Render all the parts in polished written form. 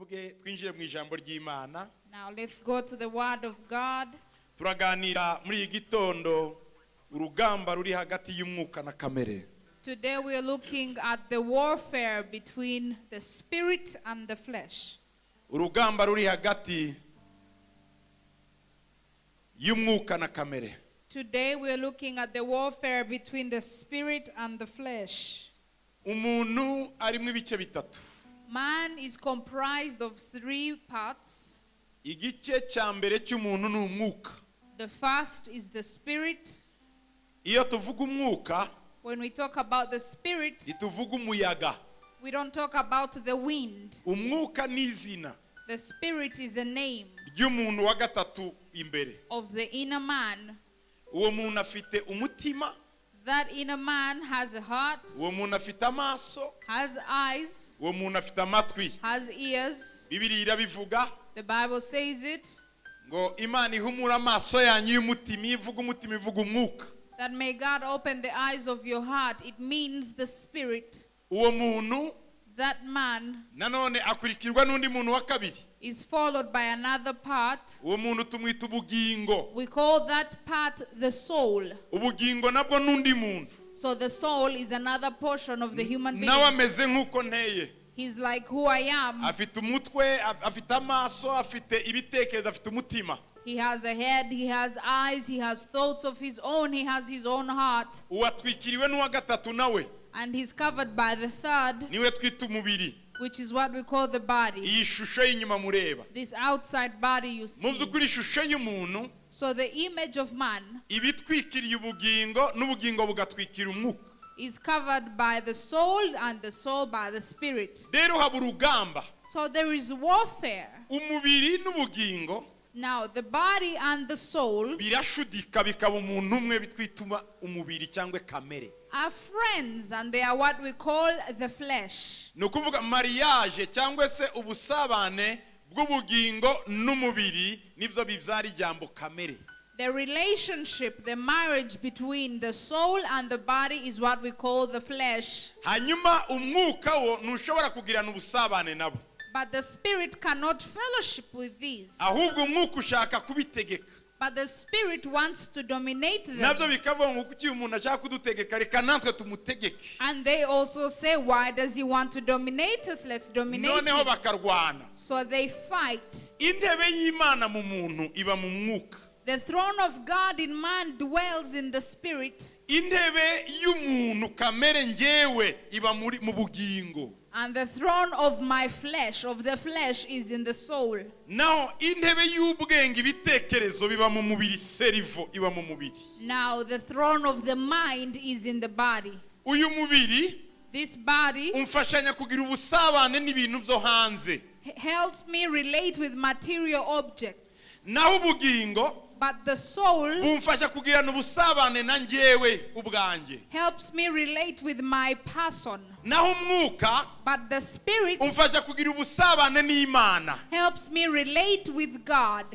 Tuvuge twinjire mu ijambo ry'Imana. Now let's go to the word of God. Turaganira muri iki gitondo urugamba ruri hagati y'umwuka na kamere. Today we are looking at the warfare between the spirit and the flesh. Urugamba ruri hagati y'umwuka na kamere. Today we are looking at the warfare between the spirit and the flesh. Umuntu arimo ibice bitatu. Man is comprised of three parts. Igice cya mbere cy'umuntu ni umwuka. The first is the spirit. Iyo tuvuga umwuka, When we talk about the spirit, ntituvuga umuyaga. we don't talk about the wind. Umwuka ni izina The spirit is a name ry'umuntu wa gatatu imbere. of the inner man. Uwo muntu afite umutima. That inner man has a heart, Uwo muntu afite amaso. has eyes, Uwo muntu afite amatwi. has ears. Bibiliya irabivuga The Bible says it, ngo Imana ihumura amaso yanyu y'umutima. Iyo ivuga umutima ivuga umwuka. that may God open the eyes of your heart. It means the spirit. Uwo muntu That man nanone akurikirwa n'undi muntu wa kabiri. is followed by another part. Uwo muntu tumwita ubugingo. We call that part the soul. Ubugingo nabwo n'undi muntu. So the soul is another portion of the human Nawe being. ameze nk'uko nteye. He's like who I am. Afite umutwe, afite amaso, afite ibitekerezo, afite umutima. He has a head, he has eyes, he has thoughts of his own, he has his own heart. Uwatwikiriwe n'uwa gatatu nawe And he's covered by the third, niwe twita umubiri. which is what we call the body. Iyi shusho y'inyuma mureba. This outside body you Mu see. by'ukuri ishusho y'umuntu So the image of man ibitwikiriye ubugingo n'ubugingo bugatwikira umwuka. is covered by the soul and the soul by the spirit. Rero haba urugamba. So there is warfare. Umubiri n'ubugingo Now the body and the soul birashudika bikaba umuntu umwe bitwituma umubiri cyangwa kamere. are friends, and they are what we call the flesh. Ni ukuvuga mariage cyangwa se ubusabane bw'ubugingo n'umubiri nibyo bibyara ijambo kamere. The relationship, the marriage between the soul and the body is what we call the flesh. Hanyuma umwuka wo ntushobora kugirana ubusabane nabo. But the spirit cannot fellowship with these. Ahubwo umwuka ushaka kubitegeka. But the spirit wants to dominate them. Nabyo bikavuga ngo kuki umuntu ashaka kudutegeka reka natwe tumutegeke. And they also say, why does he want to dominate us? Let's dominate Noneho him. bakarwana. So they fight. Intebe y'Imana mu muntu iba mu mwuka. The throne of God in man dwells in the spirit. Intebe y'umuntu kamere ngewe iba muri mu bugingo. And the throne of my flesh, of the flesh, is in the soul. Naho intebe y'ubwenge ibitekerezo biba mu mubiri, cerveau iba mu mubiri. Now the throne of the mind is in the body. Uyu mubiri This body umfashanya kugira ubusabane n'ibintu byo hanze. Helps me relate with material objects. Naho ubugingo But the soul bumfasha kugirana ubusabane na njyewe ubwanjye. helps me relate with my person. Naho umwuka But the spirit umfasha kugira ubusabane n'Imana. helps me relate with God.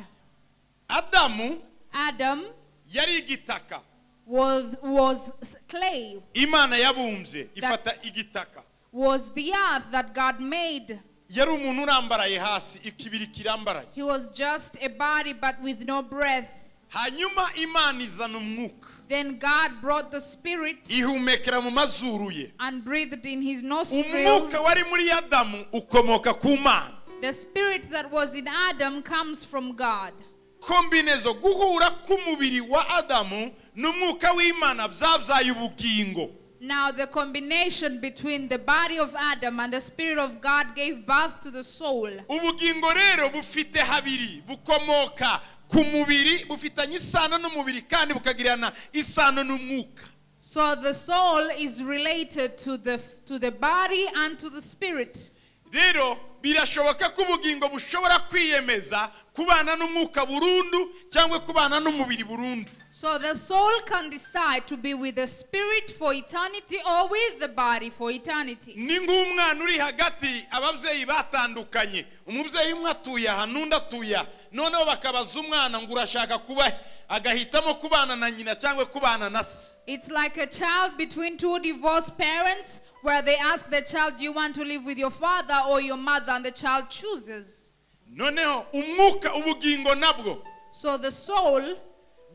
Adamu Adam yari igitaka. was clay, Imana yabumbye ifata igitaka. was the earth that God made. Yari umuntu urambaraye hasi, ikibiri kirambaraye. He was just a body but with no breath. Hanyuma Imana izana umwuka. Then God brought the spirit Ihumekera mu mazuru ye. and breathed in his nostrils. Umwuka wari muri Adamu ukomoka ku Mana. The spirit that was in Adam comes from God. Combinaison guhura k'umubiri wa Adamu n'umwuka w'Imana byabyaye ubugingo. Now the combination between the body of Adam and the spirit of God gave birth to the soul. Ubugingo rero bufite habiri, bukomoka ku mubiri, bufitanye isano n'umubiri kandi bukagirana isano n'umwuka. So the soul is related to the body and to the spirit. Rero birashoboka ko ubugingo bushobora kwiyemeza kubana n'umwuka burundu cyangwa kubana n'umubiri burundu. So the soul can decide to be with the spirit for eternity or with the body for eternity. Ni nk'umwana uri hagati, ababyeyi batandukanye, umubyeyi umwe atuye aha n'undi atuye aha, noneho bakabaza umwana ngo urashaka kuba he? agahitamo kubana na nyina cyangwa kubana na se. It's like a child between two divorced parents where they ask the child, "Do you want to live with your father or your mother?" And the child chooses. Noneho umwuka ubugingo nabwo So the soul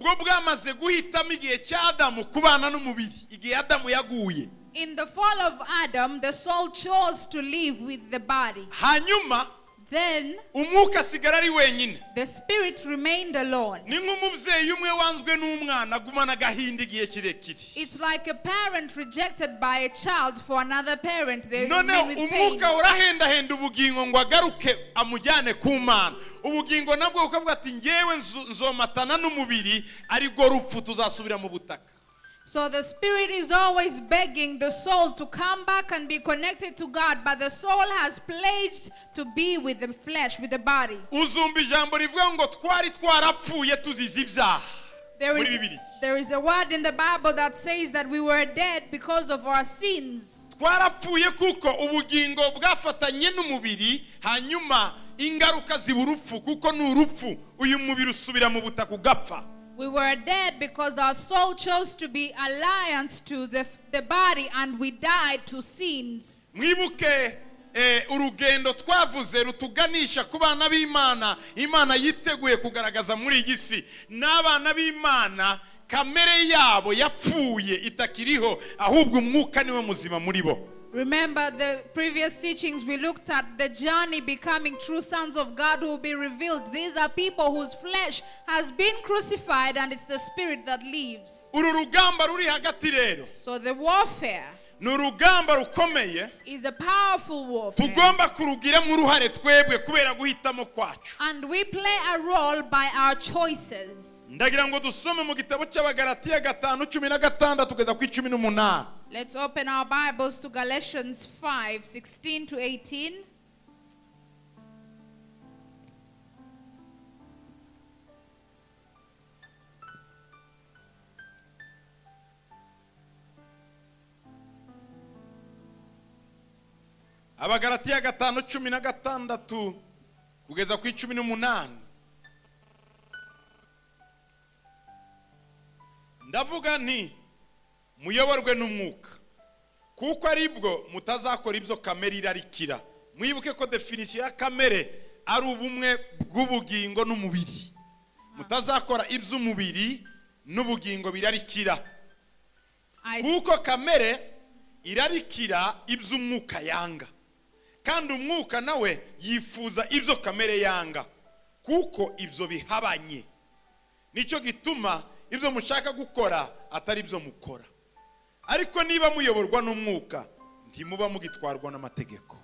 bwo bwamaze guhitamo igihe cya Adamu kubana n'umubiri igihe Adamu yaguye. In the fall of Adam, the soul chose to live with the body. Hanyuma Then umwuka asigara ari wenyine. The spirit remained alone. Ni nk'umubyeyi umwe wanzwe n'umwana agumana agahinda igihe kirekire. It's like a parent rejected by a child for another parent. They Noneho remain with pain. umwuka urahendahenda ubugingo ngo agaruke amujyane ku Mana ubugingo nabwo bukavuga ati ngewe nzu- nzomatana n'umubiri aribwo rupfu tuzasubira mu butaka. So the spirit is always begging the soul to come back and be connected to God, but the soul has pledged to be with the flesh, with the body. Uzumva ijambo rivuga ngo twari twarapfuye tuzize ibyaha There muri is, Bibiliya. There is a word in the Bible that says that we were dead because of our sins. Twarapfuye kuko ubugingo bwafatanye n'umubiri hanyuma ingaruka ziba urupfu kuko ni urupfu uyu mubiri usubira mu butaka ugapfa. We were dead because our soul chose to be alliance to the body and we died to sins. Mwibuke eh, urugendo twavuze rutuganisha ku bana b'Imana Imana yiteguye kugaragaza muri iyi si n'abana b'Imana kamere yabo yapfuye itakiriho ahubwo umwuka niwe muzima muri bo. Remember the previous teachings, we looked at the journey becoming true sons of God who will be revealed. These are people whose flesh has been crucified and it's the spirit that lives. Uru rugamba ruri hagati rero So the warfare ni urugamba rukomeye is a powerful warfare. Tugomba kurugiramo uruhare twebwe kubera guhitamo kwacu. And we play a role by our choices. Ndagira ngo dusome mu gitabo cy'Abagaratiya 5:16 kugeza ku 18. Let's open our Bibles to Galatians 5:16 to 18. Abagaratiya 5:16 kugeza ku 18. Ndavuga nti muyoborwe n'umwuka kuko aribwo mutazakora ibyo kamere irarikira. Mwibuke ko définition ya kamere ari ubumwe bw'ubugingo n'umubiri mutazakora iby'umubiri n'ubugingo birarikira kuko kamere irarikira iby'umwuka yanga kandi umwuka nawe yifuza ibyo kamere yanga kuko ibyo bihabanye nicyo gituma ibyo mushaka gukora atari ibyo mukora ariko niba muyoborwa n'umwuka ntimuba mugitwarwa n'amategeko.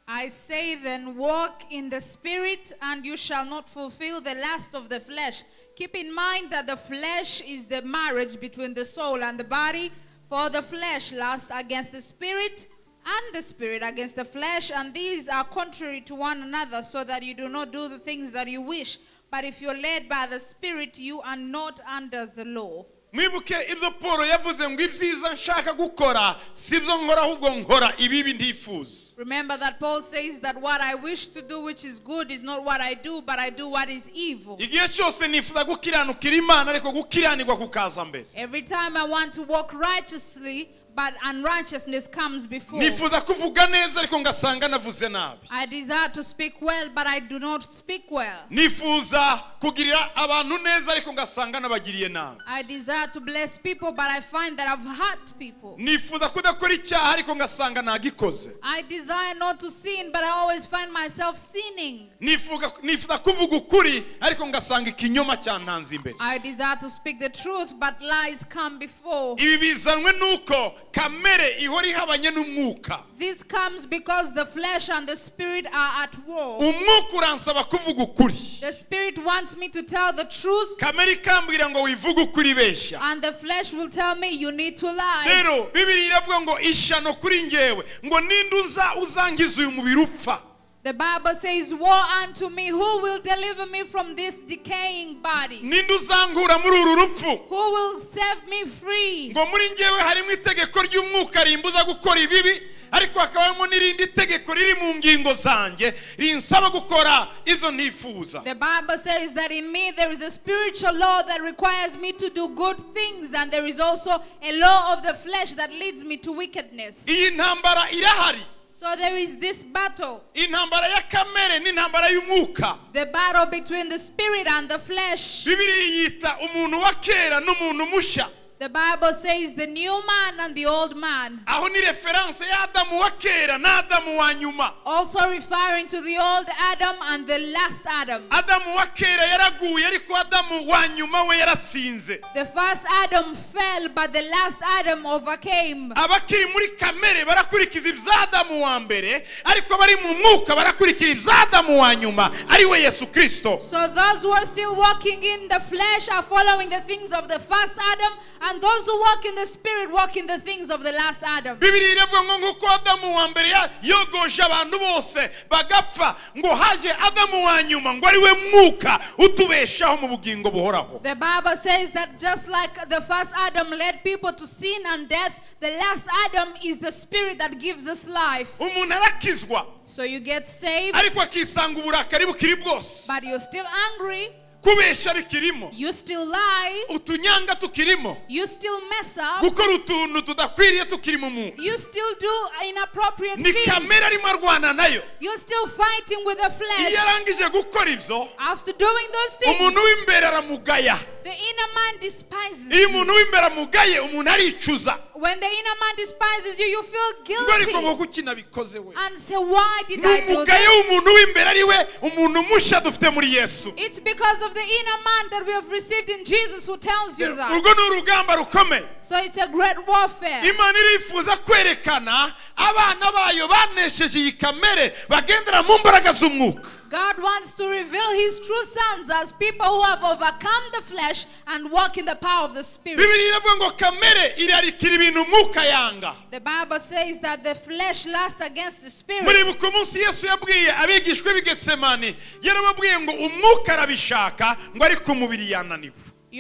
I say then, walk in the Spirit, and you shall not fulfill the lust of the flesh. Keep in mind that the flesh is the marriage between the soul and the body, for the flesh lusts against the Spirit, and the Spirit against the flesh, and these are contrary to one another, so that you do not do the things that you wish. But if you're led by the Spirit, you are not under the law. Mwibuke ibyo Paul yavuze ngo ibyiza nshaka gukora si byo nkora ahubwo nkora ibibi ntifuza. Remember that Paul says that what I wish to do, which is good, is not what I do, but I do what is evil. Igihe cyose nifuza gukiranukira Imana ariko gukiranirwa kukaza mbere. Every time I want to walk righteously, but unrighteousness comes before. Nifuza kuvuga neza ariko ngasanga navuze nabi. I desire to speak well, but I do not speak well. Nifuza kugirira abantu neza ariko ngasanga nabagiriye nabi. I desire to bless people, but I find that I've hurt people. Nifuza kudakora icyaha ariko ngasanga nagikoze. I desire not to sin, but I always find myself sinning. Nifuza nifuza kuvuga ukuri ariko ngasanga ikinyoma cyantanze imbere. I desire to speak the truth, but lies come before. Ibi bizanwe nuko kamere ihora ihabanye n'umwuka. This comes because the flesh and the spirit are at war. Umwuka uransaba kuvuga ukuri. The spirit wants me to tell the truth, Kamere ikambwira ngo wivuge ukuri beshya. And the flesh will tell me you need to lie. Rero Bibiliya iravuga ngo ishyano kuri ngewe ngo ninde uza uzangiza uyu mubiri upfa. The Bible says, "Woe unto me, who will deliver me from this decaying body? Ninde uzankura muri uru rupfu? Who will set me free?" Ngo muri njyewe harimo itegeko ry'umwuka rimbuza gukora ibibi, ariko hakabamo n'irindi tegeko riri mu ngingo zanjye rinsaba gukora ibyo ntifuza. The Bible says that in me there is a spiritual law that requires me to do good things, and there is also a law of the flesh that leads me to wickedness. Iyi ntambara irahari. So there is this battle, Intambara ya kamere n'intambara y'umwuka. The battle between the spirit and the flesh. Bibiliya yita umuntu wa kera n'umuntu mushya. The Bible says the new man and the old man. Aho ni référence y'Adamu wa kera n'Adamu wa nyuma. Also referring to the old Adam and the last Adam. Adamu wa kera yaraguye, ariko Adamu wa nyuma we yaratsinze. The first Adam fell, but the last Adam overcame. Abakiri muri kamere barakurikiza ibya Adamu wa mbere, ariko abari mu mwuka barakurikira ibya Adamu wa nyuma, ari we Yesu Kirisito. So those who are still walking in the flesh are following the things of the first Adam, and those who walk in the spirit walk in the things of the last Adam. Bibiliya iravuga ngo nk'uko Adamu wa mbere ya- yogoje abantu bose bagapfa, ngo haje Adamu wa nyuma, ngo ari we mwuka utubeshaho mu bugingo buhoraho. The Bible says that just like the first Adam led people to sin and death, the last Adam is the spirit that gives us life. Umuntu arakizwa, So you get saved, ariko akisanga uburakari bukiri bwose, but you're still angry, kubesha bikirimo, you still lie, utunyanga tukirimo, you still mess up, gukora utuntu tudakwiriye tukiri mu muntu. You still do inappropriate Ni things. Kamere arimo arwana nayo. You're still fighting with the flesh. Iyo arangije gukora ibyo, After doing those things, umuntu w'imbere aramugaya. The inner man despises Iyo you. Umuntu w'imbere amugaye, umuntu aricuza. When the inner man despises you, you feel Ngo ariko ngo guilty kuki nabikoze we? And say, "Why did Ni I do umugayo this?" w'umuntu w'imbere, ari we umuntu mushya dufite muri Yesu. It's because of the inner man that we have received in Jesus who tells you that. Urwo ni urugamba rukomeye. So it's a great warfare. Imana irifuza kwerekana abana bayo banesheje iyi kamere bagendera mu mbaraga z'umwuka. God wants to reveal his true sons as people who have overcome the flesh and walk in the power of the Spirit. Bibiliya iravuga ngo kamere irarikira ibintu umwuka yanga. The Bible says that the flesh lusts against the Spirit. Muribuka umunsi Yesu yabwiye abigishwa b'i Getsemani, yarababwiye ngo umwuka arabishaka, ngo ariko umubiri yananiwe,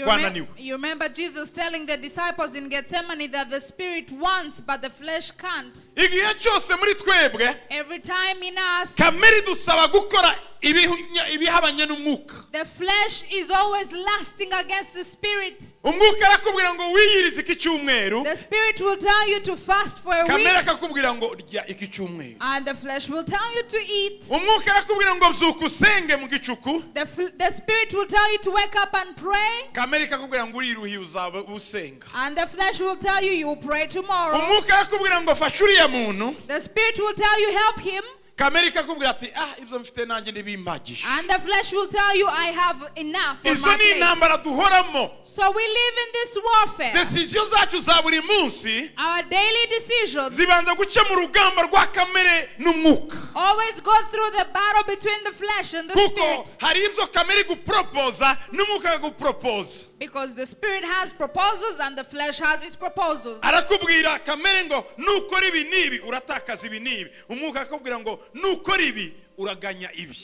wananiwe. You remember Jesus telling the disciples in Gethsemane that the Spirit wants, but the flesh can't. Igihe cyose muri twebwe, Every time in us, kamere idusaba gukora ibihabanye n'umwuka. The flesh is always lusting against the Spirit. Umwuka arakubwira ngo wiyirize iki cyumweru, The Spirit will tell you to fast for a kamere week, akakubwira ngo rya iki cyumweru. And the flesh will tell you to eat. Umwuka arakubwira ngo byuka usenge mu gicuku, The Spirit will tell you to wake up and pray, kamere ikakubwira ngo uriruhiye uzaba usenga. And the flesh will tell you you will pray tomorrow. Umwuka arakubwira ngo fasha uriya muntu, The Spirit will tell you help him, kamere ikakubwira ati ah ibyo mfite nanjye ntibimpagije. And the flesh will tell you I have enough on Izo my ni plate. Intambara duhoramo. So we live in this warfare. Décisions zacu za buri munsi Our daily decisions zibanza guca mu rugamba rwa kamere n'umwuka, always go through the battle between the flesh and the kuko spirit. Hari ibyo kamere iguporopoza n'umwuka akaguporopoza. Because the spirit has proposals and the flesh has its proposals. Arakubwira kamere ngo nukora ibi n'ibi uratakaza ibi n'ibi, umwuka akakubwira ngo nukora ibi uraganya ibi,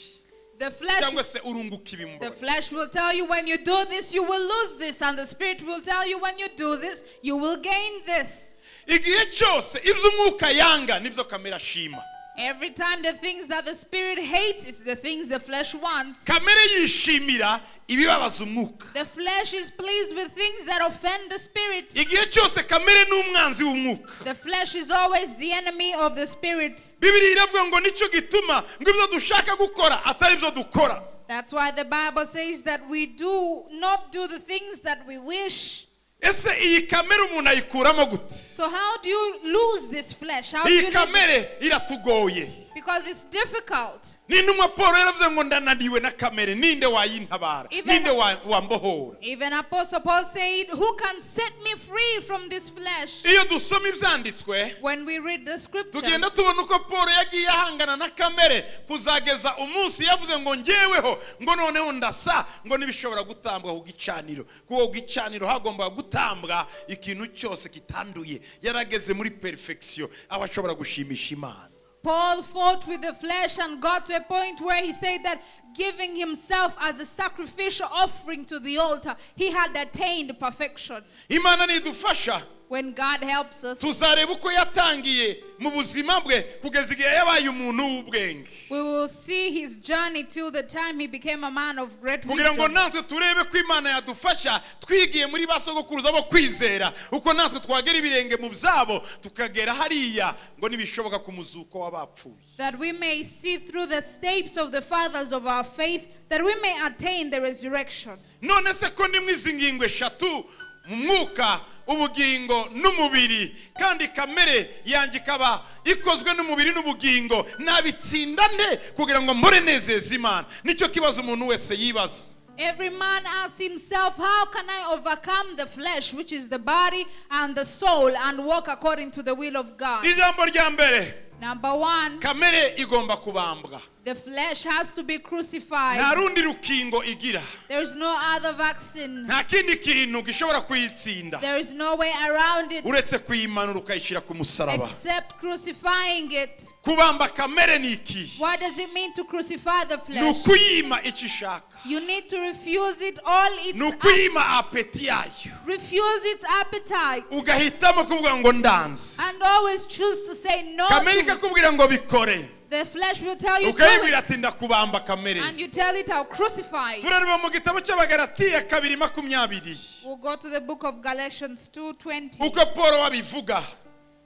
The flesh cyangwa se urunguka ibi mu The mbabazi. Flesh will tell you when you do this, you will lose this, and the spirit will tell you when you do this, you will gain this. Igihe cyose ibyo umwuka yanga nibyo kamere ashima. Every time the things that the spirit hates is the things the flesh wants. Kamere yishimira ibibabaza umwuka. The flesh is pleased with things that offend the spirit. Igihe cyose kamere ni umwanzi w'umwuka. The flesh is always the enemy of the spirit. Bibiliya iravuga ngo nicyo gituma ngo ibyo dushaka gukora atari byo dukora. That's why the Bible says that we do not do the things that we wish. Ese iyi kamere umuntu ayikuramo gute? So how do you lose this flesh? How do you Iyi live? Kamere iratugoye. Because it's difficult. N'intumwa Paul yaravuze ngo ndananiwe na kamere, ninde wayintabara? Ninde wa- wambohora? Even Apostle Paul said, "Who can set me free from this flesh?" Iyo dusoma ibyanditswe, When we read the scriptures, tugenda tubona uko Paul yagiye ahangana na kamere kuzageza umunsi yavuze ngo ngeweho ngo noneho ndasa ngo n'ibishobora gutambwa ku gicaniro, kuko ku gicaniro hagombaga gutambwa ikintu cyose kitanduye. Yarageze muri perfection aho ashobora gushimisha Imana. Paul fought with the flesh and got to a point where he said that giving himself as a sacrificial offering to the altar, he had attained perfection. Imana nidufasha, When God helps us, tuzareba uko yatangiye mu buzima bwe kugeza igihe yabaye umuntu w'ubwenge, we will see his journey till the time he became a man of great kugira ngo wisdom. Natwe turebe ko Imana yadufasha twigiye muri ba sogokuruza bo kwizera, uko natwe twagera ibirenge mu byabo tukagera hariya ngo nibishoboka ku muzuko w'abapfuye. That we may see through the steps of the fathers of our faith, that we may attain the resurrection. None se ko nimwe izi ngingo eshatu mu mwuka, ubugingo n'umubiri, kandi kamere yanjye ikaba ikozwe n'umubiri n'ubugingo, nabitsinda nte kugira ngo mbore nezeza Imana? Nicyo kibazo umuntu wese yibaza. Every man asks himself, "How can I overcome the flesh, which is the body and the soul, and walk according to the will of God?" Ijambo rya mbere, Number one, kamere igomba kubambwa. The flesh has to be crucified. Nta rundi rukingo igira. There is no other vaccine. Nta kindi kintu gishobora kuyitsinda There is no way around it uretse kuyimanura ukayishyira ku musaraba. Except crucifying it. Kubamba kamere ni iki? What does it mean to crucify the Ni flesh? ukuyima icyo ishaka. You need to refuse it all its Ni ukuyima appétit yayo, refuse its appetite ugahitamo kuvuga ngo ndanze. And always choose to say no Kamere to it. Ikakubwira ngo bikore, The flesh will tell you do ukayibwira it, ati ndakubamba kamere. And you tell it, "I'll crucify it." Turareba mu gitabo cy'Abagaratiya 2:20, We'll go to the book of Galatians 2:20, uko Paul wabivuga.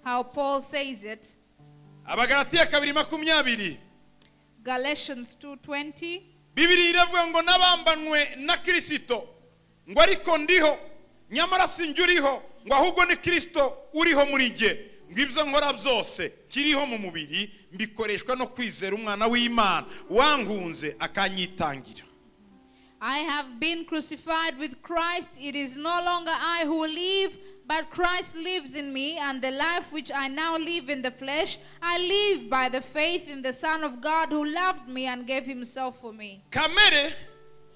How Paul says it. Abagaratiya 2:20. Galatians 2:20. Bibiri iravuga ngo nabambanwe na Kirisito, ngo ariko ndiho, nyamara sinjye uriho, ngo ahubwo ni Kirisito uriho muri jye, ngo ibyo nkora byose kiriho mu mubiri mbikoreshwa no kwizera Umwana w'Imana wankunze akanyitangira. I have been crucified with Christ. It is no longer I who live, but Christ lives in me. And the life which I now live in the flesh, I live by the faith in the Son of God who loved me and gave himself for me. Kamere,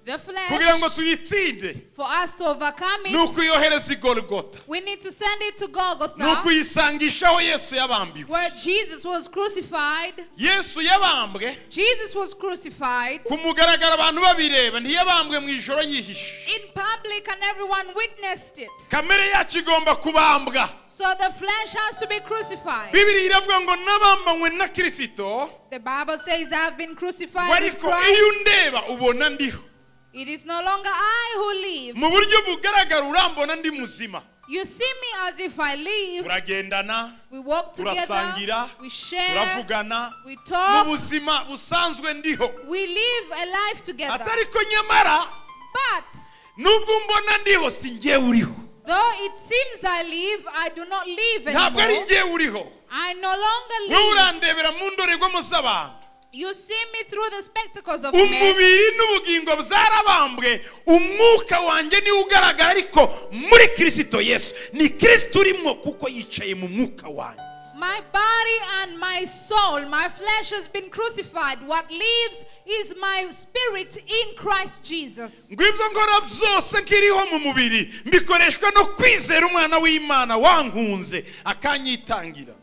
The kugira ngo flesh, tuyitsinde, for us to overcome ni it, ukuyohereza i Golgota, we need to send it to ni Golgotha, ukuyisangisha aho Yesu yabambiwe. Where Jesus was crucified. Yesu yabambwe Jesus was crucified ku mugaragaro abantu babireba, ntiyabambwe mu ijoro yihishe. In public and everyone witnessed it. Kamere yacu igomba kubambwa. So the flesh has to be crucified. Bibiri iravuga ngo nabambanywe na Kirisito, The Bible says, "I have been ngo crucified with ariko iyo Christ." undeba ubona ndiho. It is no longer I who live. Mu buryo bugaragara urambona ndi muzima. You see me as if I live. Turagendana, We walk together. turasangira, We share. turavugana, We mu talk. buzima busanzwe ndiho. We live a life together. Atariko nyamara, But nubwo mbona ndiho, si njyewe uriho. Though it seems I live, I do not live Ntabwo ari anymore. njyewe uriho. I no longer Wowe live. urandebera mu ndorerwamo z'abantu. You see me through the spectacles of men. Umubiri n'ubugingo byarabambwe, umwuka wanjye niwo ugaragara, ariko muri Kirisito Yesu ni Kirisito urimo kuko yicaye mu mwuka wanjye. My body and my soul, my flesh has been crucified. What lives is my spirit in Christ Jesus. Ngo ibyo nkora byose nkiriho mu mubiri mbikoreshwa no kwizera Umwana w'Imana wankunze akanyitangira.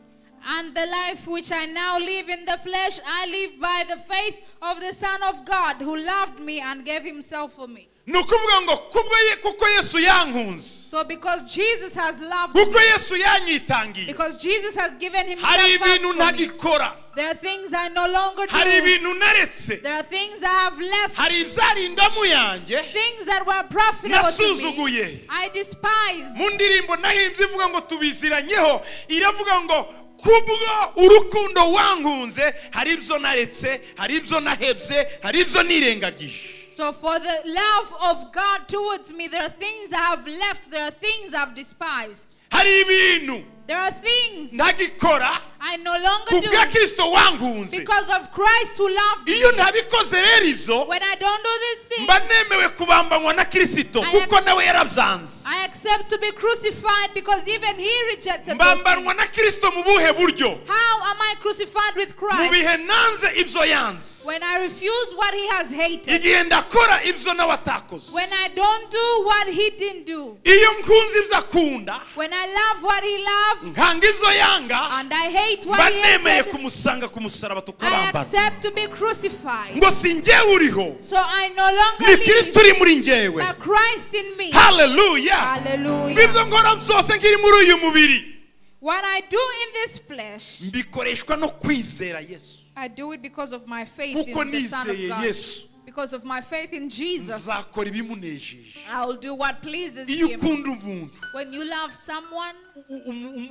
And the life which I now live in the flesh, I live by the faith of the Son of God who loved me and gave himself for me. Ni ukuvuga ngo kubwo ye kuko Yesu yankunze, So because Jesus has loved me, kuko Yesu yanyitangiye, because Jesus has given himself hari up ibintu for me, ntagikora, there are things I no longer hari do. Ibintu naretse, There are things I have left, hari ibyari indamu yanjye things that were profitable to me. Nasuzuguye. I despise. Mu ndirimbo nahimbye ivuga ngo tubiziranyeho, iravuga ngo kubwo urukundo wankunze hari ibyo naretse, hari ibyo nahebye, hari ibyo nirengagije. So for the love of God towards me, there are things I have left, there are things I've despised. Hari ibintu There are things ntagikora I no longer ku do bwa Kirisito wankunze. Because of Christ who loved me. Iyo ntabikoze rero ibyo, When I don't do these things, mba nemewe kubambanywa na Kirisito kuko nawe yarabyanze. I I accept to be crucified because even he rejected those Mbambanwa things. Na Kirisito mu buhe buryo? How am I crucified with Mu Christ? Bihe nanze ibyo yanze. When I refuse what he has hated. Igihe ndakora ibyo nawe atakoze. When I don't do what he didn't do. Iyo nkunze ibyo akunda, When I love what he loved nkanga ibyo yanga, and I hate mba what he nemeye hated, kumusanga ku musaraba I tukabambana. Accept to be crucified. Ngo si njyewe uriho, So I no longer ni live, Kirisito uri muri njyewe. But Christ in me. Haleluya. Hallelujah. Ngibyo nkora byose nkiri muri uyu mubiri, What I do in this flesh, mbikoreshwa no kwizera Yesu. I do it because of my faith Kuko in the Son of nizeye God. Yesu, Because of my faith in Jesus, nzakora ibimunejeje. I will do what pleases Iyo him. ukunda umuntu, When you love someone,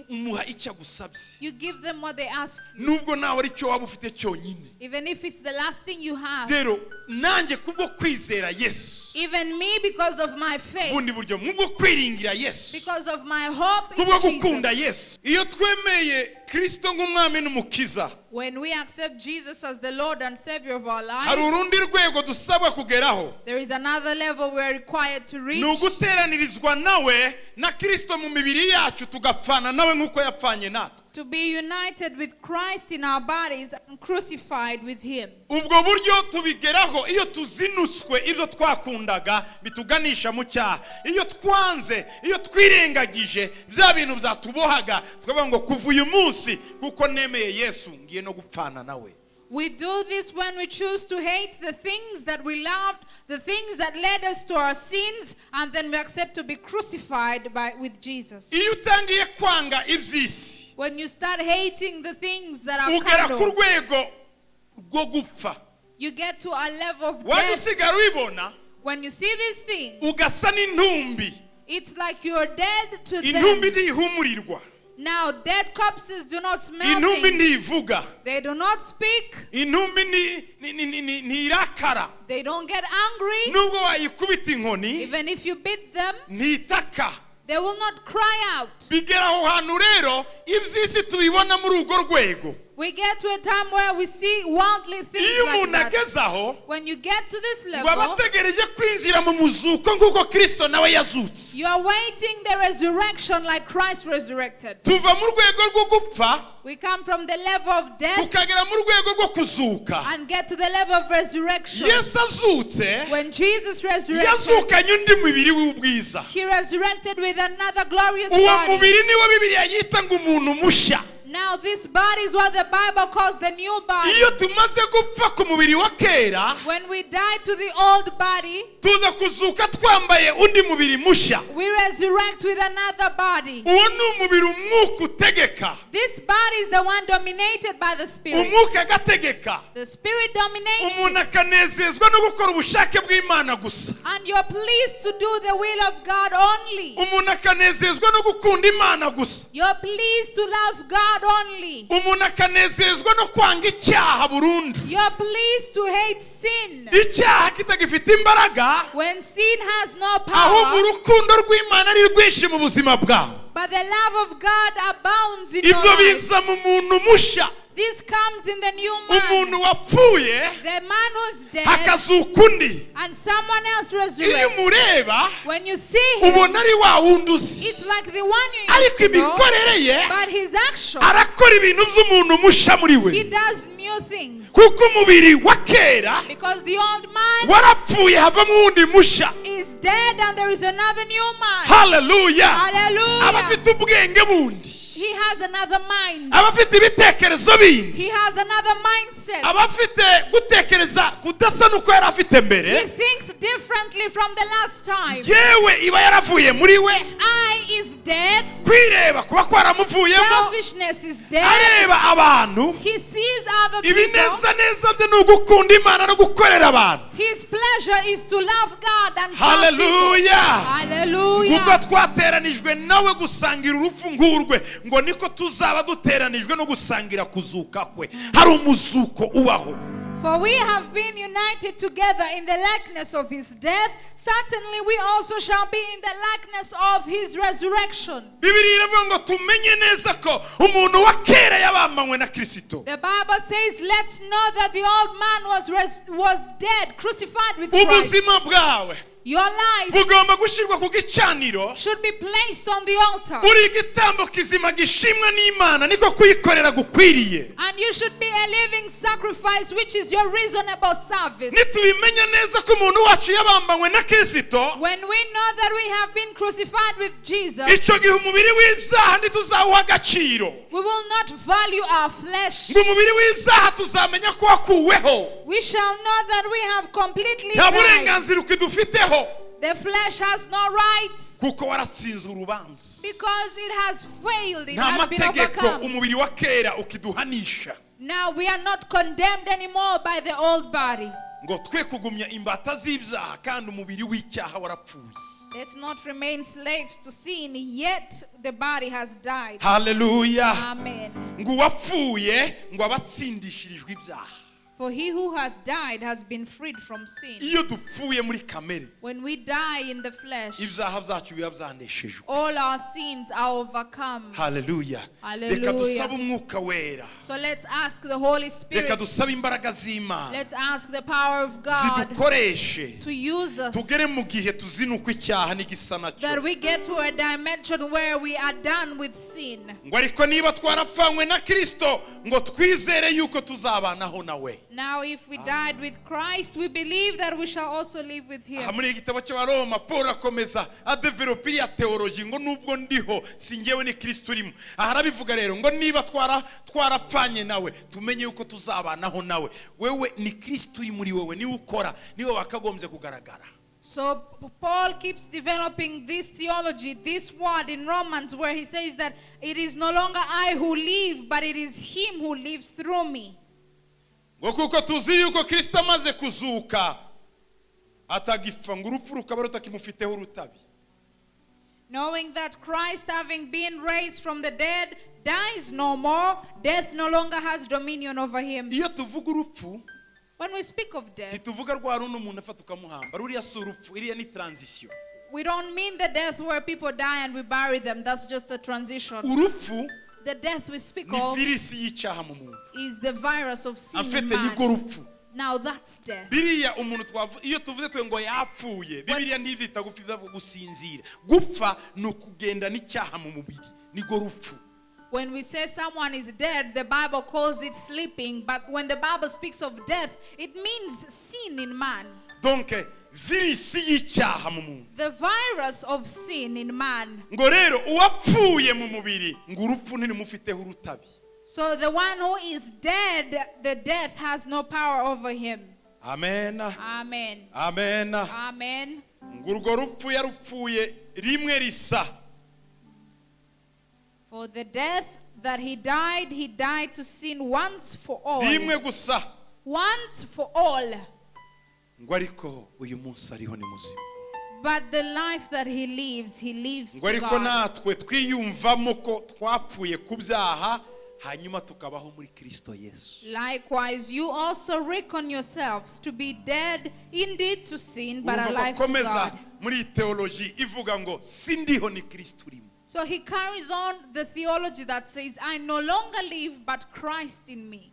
umuha icyo agusabye, you give them what they ask you, nubwo nawe ari cyo waba ufite cyonyine. Even if it's the last thing you have. Rero nanjye kubwo kwizera Yesu, Even me, because of my faith, bundi buryo mubwo kwiringira Yesu, because of my hope in kubwo gukunda Jesus. Yesu, iyo twemeye Kirisito nk'umwami n'umukiza, When we accept Jesus as the Lord and Savior of our hari lives, urundi rwego dusabwa kugeraho. There is another level we are required to Ni reach. Uguteranirizwa nawe na Kirisito mu mibiri yacu, tugapfana nawe nk'uko yapfanye natwe. To be united with Christ in our bodies and crucified with Him. Ubwo buryo tubigeraho iyo tuzinutswe ibyo twakundaga bituganisha mu cyaha, iyo twanze, iyo twirengagije bya bintu byatubohaga, tukavuga ngo kuva uyu munsi kuko nemeye Yesu ngiye no gupfana nawe. We do this when we choose to hate the things that we loved, the things that led us to our sins, and then we accept to be crucified with Jesus. Iyo utangiye kwanga iby'isi, When you start hating the things that are ugera ku carnal, rwego rwo gupfa. You get to a level of Wajya death. usigara ubibona, When you see these things, ugasa n'intumbi. It's like you're dead to Intumbi them. Ntihumurirwa. Now, dead corpses do not smell Intumbi things. Ntivuga. They do not speak. Intumbi ntirakara. They don't get angry. Nubwo wayikubita inkoni, Even if you beat them, ntitaka. They will not cry out. Bigera aho hantu rero iby'isi tubibona muri urwo rwego. We get to a time where we see worldly things Iyo like umuntu that. Ageze aho, When you get to this ngo aba level, ategereje kwinjira mu muzuko nk'uko Kirisito nawe yazutse. You are waiting the resurrection like Christ resurrected. Tuva mu rwego rwo gupfa, We come from the level of death tukagera mu rwego rwo kuzuka. And get to the level of resurrection. Yesu azutse, When Jesus resurrected, yazukanye undi mubiri w'ubwiza. He resurrected with another glorious Uwo body. mubiri niwo Bibiliya yita ngo umuntu mushya. Now, this body is what the Bible calls the new body. Iyo tumaze gupfa ku mubiri wa kera, When we die to the old body, tuza kuzuka twambaye undi mubiri mushya. We resurrect with another body. Uwo ni umubiri umwuka utegeka. This body is the one dominated by the Spirit. Umwuka agategeka. The Spirit dominates Umuntu it, akanezezwa no gukora ubushake bw'Imana gusa. And you're pleased to do the will of God only. Umuntu akanezezwa no gukunda Imana gusa. You're pleased to love God only. Umuntu akanezezwa no kwanga icyaha burundu. You're pleased to hate sin. Icyaha kitagifite imbaraga, When sin has no ahubwo power, urukundo rw'Imana ari rwinshi mu buzima bwawe. But the love of God abounds in your Ibyo life. biza mu muntu mushya. This comes in the new man. Umuntu wapfuye, The man who's dead hakazuka undi. And someone else Iyo resurrects. umureba, When you see him, ubona ari wa wundi uzi, it's like the one you ariko used to know, imikorere ye, but his actions, arakora ibintu by'umuntu mushya muri we, he does new things. Kuko umubiri wa kera Because the old man warapfuye, havamo uwundi mushya. Is dead and there is another new man. Haleluya. Aba Hallelujah. afite ubwenge bundi, He has another mind. Aba afite ibitekerezo bindi, He has another mindset. Aba afite gutekereza kudasa n'uko yari afite mbere. He thinks differently from the last time. Yewe iba yaravuye muri we. I is dead. Kwireba kuba kwaramuvuyemo. Selfishness is dead. Areba abantu, He sees other people. Ibinezaneza bye ni ugukunda Imana no gukorera abantu. His pleasure is to love God and serve people. Haleluya. Hallelujah. Ubwo twateranijwe nawe gusangira urupfu nk'urwe, ngo niko tuzaba duteranijwe no gusangira kuzuka kwe. Hari umuzuko ubaho. For we have been united together in the likeness of his death. Certainly we also shall be in the likeness of his resurrection. Bibiliya iravuga ngo tumenye neza ko umuntu wa kera yabambanywe na Kirisito. The Bible says, let's know that the old man was dead, crucified with Christ. Ubuzima bwawe, Your life bugomba gushyirwa ku gicaniro should be placed on the altar. Uri igitambo kizima gishimwa n'Imana niko kuyikorera gukwiriye. And you should be a living sacrifice, which is your reasonable service. Nitubimenya neza ko umuntu wacu yabambanywe na Kirisito, When we know that we have been crucified with Jesus, icyo gihe umubiri w'ibyaha ntituzawuha agaciro. We will not value our flesh. Ngo umubiri w'ibyaha tuzamenya ko wakuweho. We shall know that we have completely Nta died. Burenganzira ukidufiteho. The flesh has no rights Kuko waratsinze urubanza. Because it has failed. It Nta has been mategeko overcome. Umubiri wa kera ukiduhanisha. Now we are not condemned anymore by the old body. Ngo twe kugumya imbata z'ibyaha kandi umubiri w'icyaha warapfuye. Let's not remain slaves to sin, yet the body has died. Haleluya. Amen. Ngo uwapfuye ngo aba atsindishirijwe ibyaha. For he who has died has been freed from sin. Iyo dupfuye muri kamere, When we die in the flesh, ibyaha byacu biba byaneshejwe. All our sins are overcome. Haleluya. Haleluya. Reka dusabe Umwuka Wera. So let's ask the Holy Reka Spirit. dusabe imbaraga z'Imana Let's ask the power of God zidukoreshe to use us. tugere mu gihe tuzinukwa icyaha n'igisa nacyo. That we get to a dimension where we are done with sin. Ngo ariko niba twarapfanywe na Kirisito ngo twizere yuko tuzabanaho nawe. Now, if we died with Christ, we believe that we shall also live with Aha him. Muri iki gitabo cy'Abaroma Paul akomeza adevelopa iriya théologie ngo nubwo ndiho si ngewe ni Kirisito urimo. Aha arabivuga rero ngo niba twara twarapfanye nawe tumenye yuko tuzabanaho nawe. Wewe ni Kirisito uri muri wowe niwe ukora niwe wakagombye kugaragara. So Paul keeps developing this theology, this word in Romans, where he says that it is no longer I who live, but it is him who lives through me. Ngo kuko tuzi yuko Kirisito amaze kuzuka atagipfa ngo urupfu rukaba rutakimufiteho urutabi. Knowing that Christ, having been raised from the dead, dies no more, death no longer has dominion over him. Iyo tuvuga urupfu, When we speak of death, ntituvuga rwa rundi umuntu afata ukamuhamba. Ruriya si urupfu, iriya ni transition. We don't mean the death where people die and we bury them. That's just a transition. Urupfu The death we speak ni of virisi y'icyaha mu muntu. Is the virus of sin in Afite nirwo man. rupfu. Now that's death. Biriya umuntu twavu iyo tuvuze twe ngo yapfuye, Bibiliya ntibyita gupfa, bivuga gusinzira. Gupfa ni ukugenda n'icyaha mu mubiri nirwo rupfu. When we say someone is dead, the Bible calls it sleeping. But when the Bible speaks of death, it means sin in man. Donc virisi y'icyaha mu muntu. The virus of sin in man. Ngo rero uwapfuye mu mubiri ngo urupfu ntirumufiteho urutabi. So the one who is dead, the death has no power over him. Amen. Amen. Amen. Amen. Ngo urwo rupfu yarupfuye rimwe risa. For the death that he died to sin once for all. Rimwe gusa. Once for all. Ngo ariko uyu munsi ariho ni muzima. But the life that he lives Ngo to ariko God. Natwe twiyumvamo ko twapfuye ku byaha hanyuma tukabaho muri Kirisito Yesu. Likewise, you also reckon yourselves to be dead indeed to sin, but Urumva ko alive to akomeza God. Muri iyi théologie ivuga ngo sindiho ni Kirisito urimo. So he carries on the theology that says, "I no longer live, but Christ in me."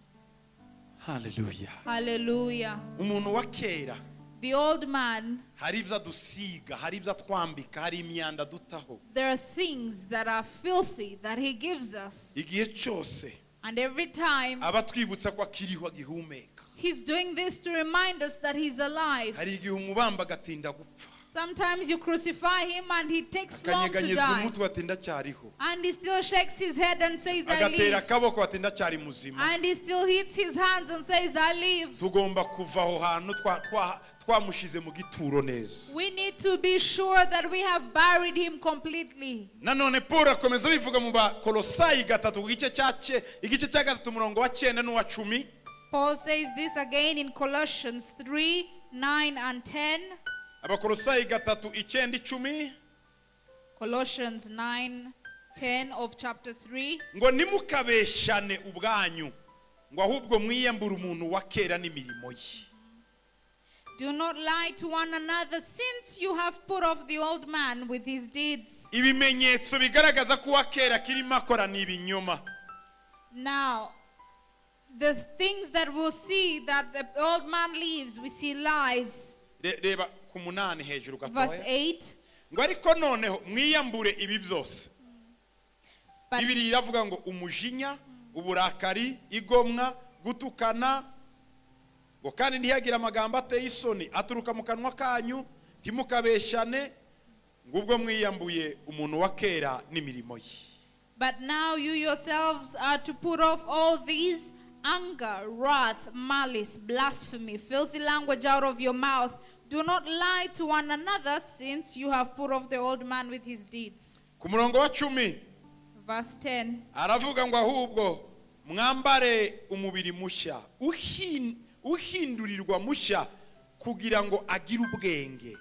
Haleluya. Hallelujah. Umuntu wa kera, The old man, hari ibyo adusiga, hari ibyo atwambika, hari imyanda dutaho. There are things that are filthy that he gives us. Igihe cyose And every time aba atwibutsa ko akiriho agihumeka. He's doing this to remind us that he's alive. Hari igihe umubamba agatinda gupfa. Sometimes you crucify him and he takes long to Akanyeganyeza die. umutwe ati ndacyariho. And he still shakes his head and says, "I Agatera live." akaboko ati ndacyari muzima. And he still hits his hands and says, "I live." Tugomba kuva aho hantu twamushize mu gituro neza. We need to be sure that we have buried him completely. Nanone Paul akomeza bivuga mu Bakolosayi 3 ku gice cya igice cya 3 umurongo wa 9 n'uwa 10. Paul says this again in Colossians 3 9 and 10. Abakolosayi 3 9 10. Colossians 9 10 of chapter 3. Ngo ntimukabeshane ubwanyu ngo ahubwo mwiyambure umuntu wa kera n'imirimo ye. Do not lie to one another, since you have put off the old man with his deeds. Ibimenyetso bigaragaza ko uwa kera kirimo akora ni ibinyoma. Now, the things that we'll see that the old man leaves, we see lies. Reba ku 8 hejuru Verse gatoya. 8. Ngo ariko noneho mwiyambure ibi byose. But Bibiliya iravuga ngo umujinya, uburakari, igomwa, gutukana, ngo kandi ntihagire amagambo ateye isoni aturuka mu kanwa kanyu, ntimukabeshyane, ngo ubwo mwiyambuye umuntu wa kera n'imirimo ye. But now you yourselves are to put off all these: anger, wrath, malice, blasphemy, filthy language out of your mouth. Do not lie to one another, since you have put off the old man with his deeds. Ku murongo wa 10, Verse 10. aravuga ngo ahubwo mwambare umubiri mushya, uhindurirwa mushya kugira ngo agire ubwenge.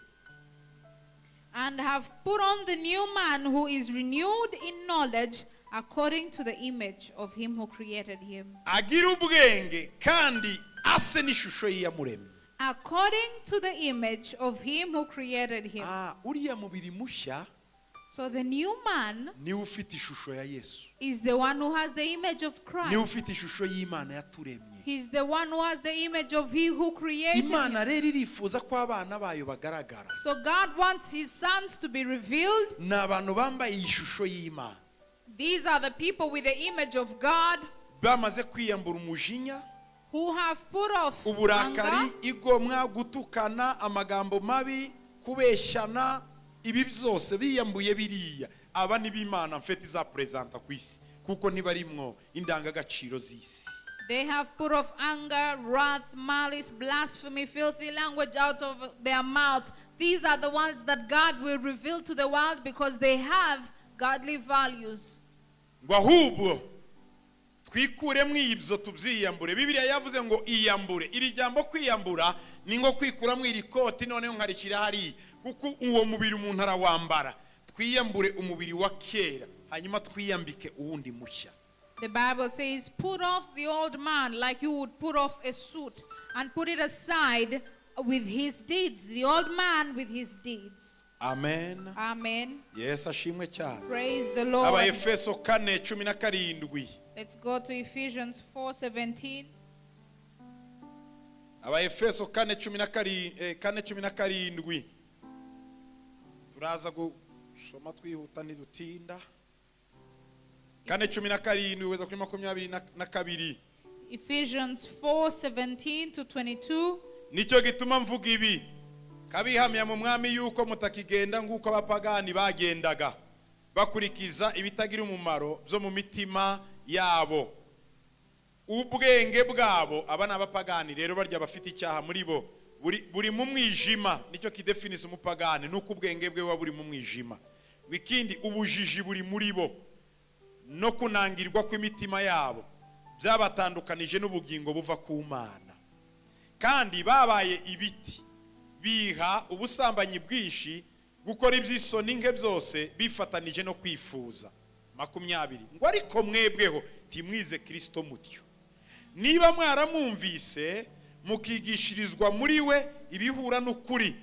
And have put on the new man who is renewed in knowledge according to the image of him who created him. Agire ubwenge kandi ase n'ishusho y'Iyamuremye. According to the image of him who created him. Ah, uriya mubiri mushya So the new man niwe ufite ishusho ya Yesu, is the one who has the image of niwe Christ. ufite ishusho y'Imana yaturemye. He's the one who has the image of he who created him. Imana rero irifuza ko abana bayo bagaragara. So God wants his sons to be revealed. Ni abantu bambaye iyi shusho y'Imana, These are the people with the image of God bamaze kwiyambura umujinya, who have put off uburakari, anger, igomwa, gutukana, amagambo mabi, kubeshyana, ibi byose biyambuye biriya. Aba ni b'Imana mfite izaperezanta ku isi, kuko ntibarimwo indangagaciro z'isi. They have put off anger, wrath, malice, blasphemy, filthy language out of their mouth. These are the ones that God will reveal to the world because they have godly values. Ngo ahubwo twikuremo ibyo, tubyiyambure. Bibiliya yavuze ngo iyambure. Iri jambo kwiyambura ni nko kwikuramo iri koti noneho nkarishyira hariya, kuko uwo mubiri umuntu arawambara. Twiyambure umubiri wa kera, hanyuma twiyambike uwundi mushya. The Bible says, put off the old man like you would put off a suit, and put it aside with his deeds. The old man with his deeds. Amen. Amen. Yesu ashimwe cyane. Praise the Lord. Abaefeso 4:17. Let's go to Ephesians 4:17. Abaefeso 4:17. Turaza gusoma twihuta, ntidutinda. 4:17 kugeza kuri 22. Ephesians 4:17 to 22. Nicyo gituma mvuga ibi, kabihamya mu Mwami, yuko mutakigenda nk'uko abapagani bagendaga, bakurikiza ibitagira umumaro byo mu mitima yabo, ubwenge bwabo. Aba ni abapagani rero, barya bafite icyaha muri bo, buri mu mwijima. Nicyo kidefinisa umupagani, nuko ubwenge bwe buba buri mu mwijima. Ikindi, ubujiji buri muri bo no kunangirwa kw'imitima yabo byabatandukanije n'ubugingo buva ku Mana. Kandi babaye ibiti, biha ubusambanyi bwinshi, gukora iby'isoni nke byose bifatanije no kwifuza. 20 ngo ariko mwebweho ntimwize Kristo mutyo, niba mwaramwumvise mukigishirizwa muri we ibihura n'ukuri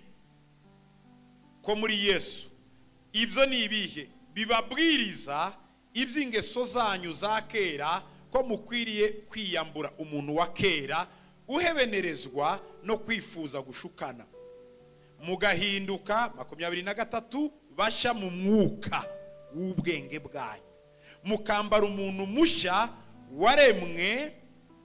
ko muri Yesu. Ibyo ni ibihe? Bibabwiriza iby'ingeso zanyu za kera, ko mukwiriye kwiyambura umuntu wa kera uhebenerezwa no kwifuza gushukana, mugahinduka 23 bashya mu mwuka w'ubwenge bwanyu, mukambara umuntu mushya waremwe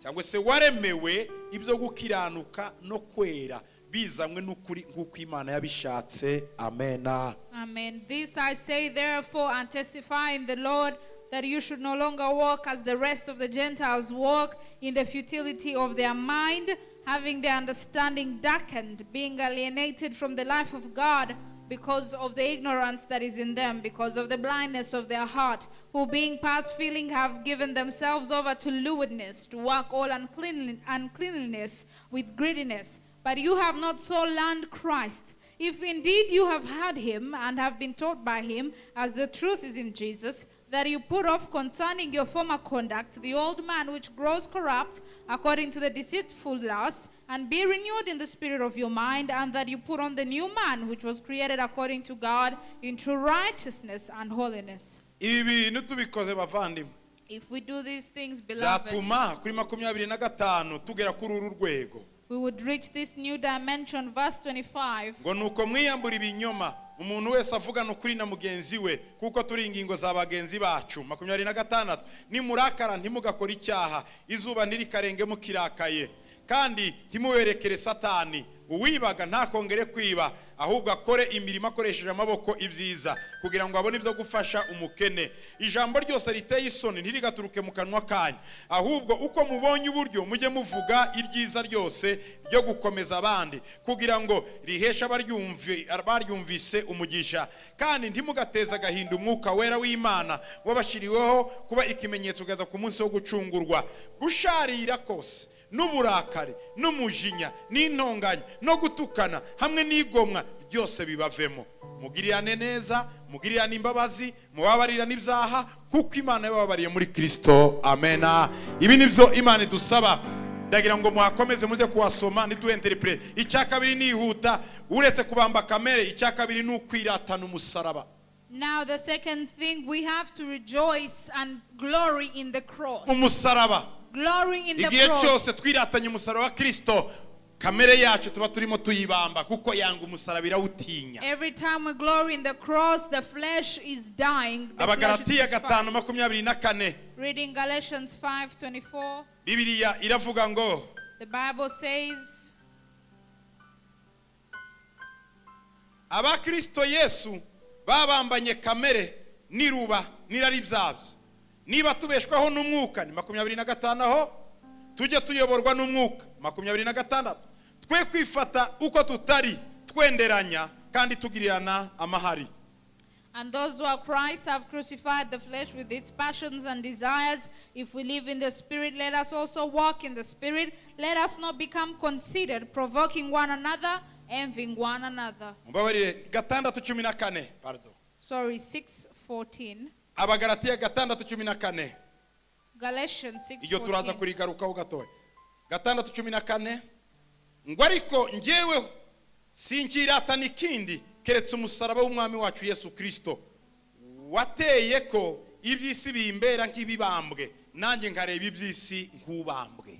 cyangwa se waremewe ibyo gukiranuka no kwera, bizanywe n'ukuri nk'uko Imana yabishatse. Amena. Amen. This I say therefore and testify in the Lord, that you should no longer walk as the rest of the Gentiles walk, in the futility of their mind, having their understanding darkened, being alienated from the life of God because of the ignorance that is in them, because of the blindness of their heart, who being past feeling have given themselves over to lewdness, to work all uncleanliness with greediness. But you have not so learned Christ. If indeed you have heard him and have been taught by him, as the truth is in Jesus, that you put off concerning your former conduct the old man which grows corrupt according to the deceitful lusts, and be renewed in the spirit of your mind, and that you put on the new man which was created according to God in true righteousness and holiness. Ibi bintu tubikoze, bavandimwe, If we do these things, beloved, byatuma kuri 25 tugera kuri uru rwego. We would reach this new dimension, verse 25. Ngo nuko mwiyambura ibinyoma, umuntu wese avugana ukuri na mugenzi we, kuko turi ingingo za bagenzi bacu. 26, nimurakara ntimugakore icyaha, izuba ntirikarenga mukirakaye, kandi ntimuberekere Satani. Uwibaga ntakongere kwiba, ahubwo akore imirimo akoresheje amaboko ibyiza, kugira ngo abone ibyo gufasha umukene. Ijambo ryose riteye isoni ntirigaturuke mu kanwa kanyu, ahubwo uko mubonye uburyo mujye muvuga ibyiza ryose ryo gukomeza abandi, kugira ngo riheshe abaryumvise umugisha. Kandi ntimugateze agahinda Umwuka Wera w'Imana wabashyiriweho kuba ikimenyetso kugeza ku munsi wo gucungurwa. Gusharira kose n'uburakari n'umujinya n'intonganya no gutukana hamwe n'igomwa byose bibavemo. Mugirirane neza, mugirirane imbabazi, mubabarirane ibyaha, kuko Imana yabababariye muri Kirisito. Amena. Ibi nibyo Imana idusaba. Ndagira ngo muhakomeze muze kuhasoma ntituenterepre. Icya kabiri nihuta, uretse kubamba kamere, icya kabiri ni ukwiratana umusaraba. Now, the second thing, we have to rejoice and glory in the cross. Umusaraba. Glory in the Igihe cyose cross. twiratanye umusaraba wa Kirisito, kamere yacu tuba turimo tuyibamba, kuko yanga umusaraba, irawutinya. Every time we glory in the cross, the flesh is dying. The flesh is Abagalatiya crucified. 5:24. Reading Galatians 5:24, Bibiliya iravuga ngo the Bible says, Abakristo Yesu babambanye kamere n'iruba n'irari byabyo. Niba tubeshwaho n'Umwuka, ni 25 aho, tujye tuyoborwa n'Umwuka. 26, twe kwifata uko tutari, twenderanya kandi tugirirana amahari. And those who are Christ have crucified the flesh with its passions and desires. If we live in the Spirit, let us also walk in the Spirit. Let us not become conceited, provoking one another, envying one another. Mumbabarire, 6:14, pardon. Sorry, 6:14. Abagalatiya 6:14. Galatians Iryo turaza 6:14. kurigarukaho gatoya. 6:14 ngo: ariko njyeweho sinkiratana ikindi keretse umusaraba w'Umwami wacu Yesu Kirisito, wateye ko iby'isi bimbera nk'ibibambwe, nanjye nkareba iby'isi nk'ubambwe.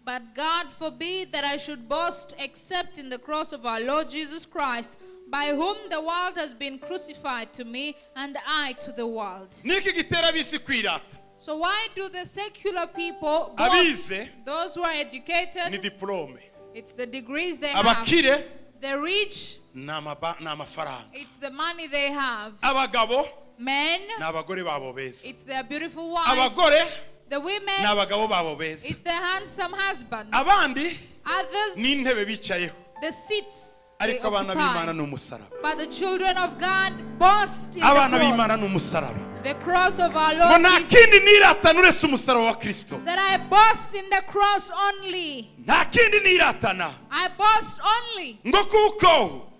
But God forbid that I should boast except in the cross of our Lord Jesus Christ, by whom the world has been crucified to me and I to the world. Niki gitera ab'isi kwirata? So why do the secular people boast? Abize Those who are ni educated, diporome. it's the degrees they have. Abakire The rich, ni amafaranga. it's the money they have. Abagabo Men, ni abagore babo beza. it's their beautiful wives. Abagore The women, ni abagabo babo beza. it's their handsome husbands. Abandi Others, ni intebe bicayeho. the seats they Ariko abana b'Imana occupy. ni umusaraba. But the children of God boast in Abana the b'Imana ni cross. umusaraba. The cross of our Ngo Lord nta Jesus. kindi niratana uretse umusaraba wa Kirisito. That I boast in the cross only. Nta kindi niratana. I boast only. Ngo kuko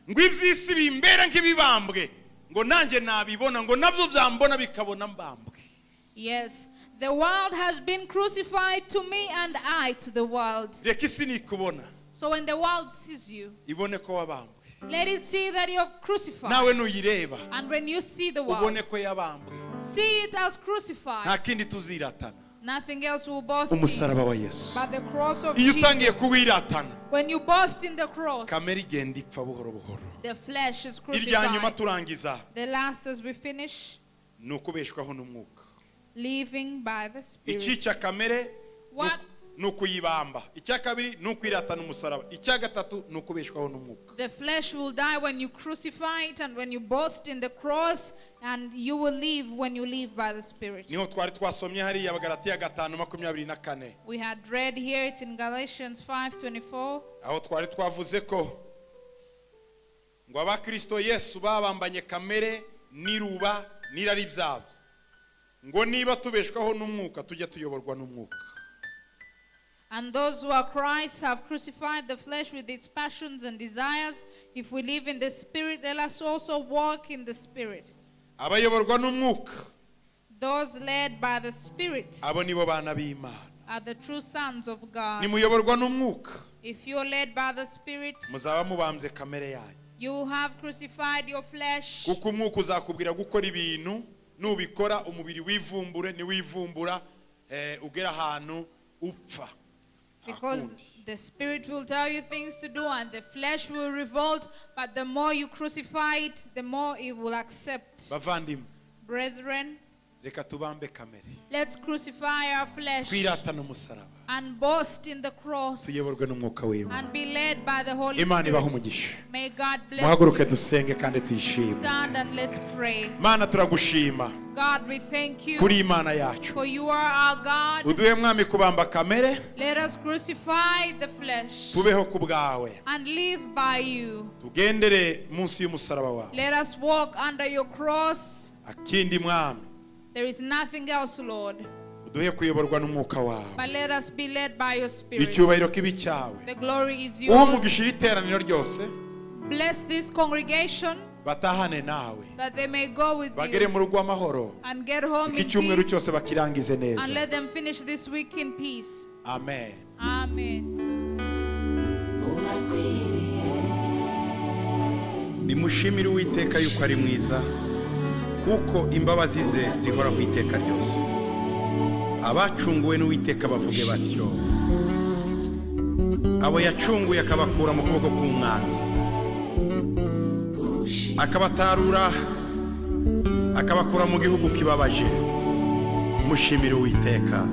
ngo iby'isi bimbera nk'ibibambwe, ngo nanjye nabibona, ngo nabyo byambona bikabona mbambwe. Yes, the world has been crucified to me and I to the world. Reka isi nikubona So when the world sees you, ibone ko wabambwe. let it see that you're crucified. Nawe nuyireba And when you see the world, ubone ko yabambwe. see it as Nta crucified. kindi tuziratana Nothing else will boast in umusaraba wa Yesu. but the cross of Iyo utangiye Jesus. kuwiratana, When you boast in the cross, kamere igenda ipfa buhoro buhoro. the flesh is Irya nyuma crucified. turangiza The last, as we finish, ni ukubeshwaho n'Umwuka. living by the Spirit. Icyica kamere What? ni ukuyibamba. Icya kabiri ni ukwiratana umusaraba. Icya gatatu ni ukubeshwaho n'Umwuka. The flesh will die when you crucify it and when you boast in the cross, and you will live when you live by the Spirit. Niho twari twasomye hariya Abagalatiya 5:24. We had read here, it's in Galatians 5:24. Aho twari twavuze ko ngo Abakristo Yesu babambanye kamere n'iruba n'irari byabyo, ngo niba tubeshwaho n'Umwuka tujye tuyoborwa n'Umwuka. And those who are Christ have crucified the flesh with its passions and desires. If we live in the Spirit, let us also walk in the Spirit. Abayoborwa n'Umwuka, Those led by the Spirit abo nibo bana b'Imana. are the true sons of God. Nimuyoborwa n'Umwuka, If you're led by the Spirit, muzaba mubambye kamere yanyu. you have crucified your flesh. Kuko Umwuka uzakubwira gukora ibintu, nubikora umubiri wivumbure, niwivumbura ugera ahantu upfa. Because Nta kundi. The spirit will tell you things to do and the flesh will revolt, but the more you crucify it, the more it will accept. Bavandimwe, Brethren, reka tubambe kamere, let's crucify our flesh twiratane umusaraba, and boast in the cross tuyoborwe n'Umwuka w'Imana. And be led by the Holy Imana ibahe Spirit. umugisha. May God bless Muhaguruke you. dusenge kandi tuyishime. Stand and let's pray. Mana, turagushima God, we thank you kuri Imana yacu. For you are our God. Uduhe, Mwami, kubamba kamere, Let us crucify the flesh tubeho ku bwawe, and live by you. Tugendere munsi y'umusaraba wawe. Let us walk under your cross. Akindi, Mwami, There is nothing else, Lord, uduhe kuyoborwa n'Umwuka wawe. But let us be led by your Spirit. Icyubahiro kibe icyawe. The glory is Uhe yours. umugisha iri teraniro ryose, Bless this congregation batahane nawe, that they may go with bagere you mu rugo amahoro, and get home iki in cyumweru peace cyose bakirangize neza. And let them finish this week in peace. Amen. Amen. Nimushimire Uwiteka yuko ari mwiza, kuko imbabazi ze zihoraho iteka ryose. Abacunguwe n'Uwiteka bavuge batyo, abo yacunguye akabakura mu kuboko k'umwanzi, akabatarura, akabakura mu gihugu kibabaje. Mushimire Uwiteka.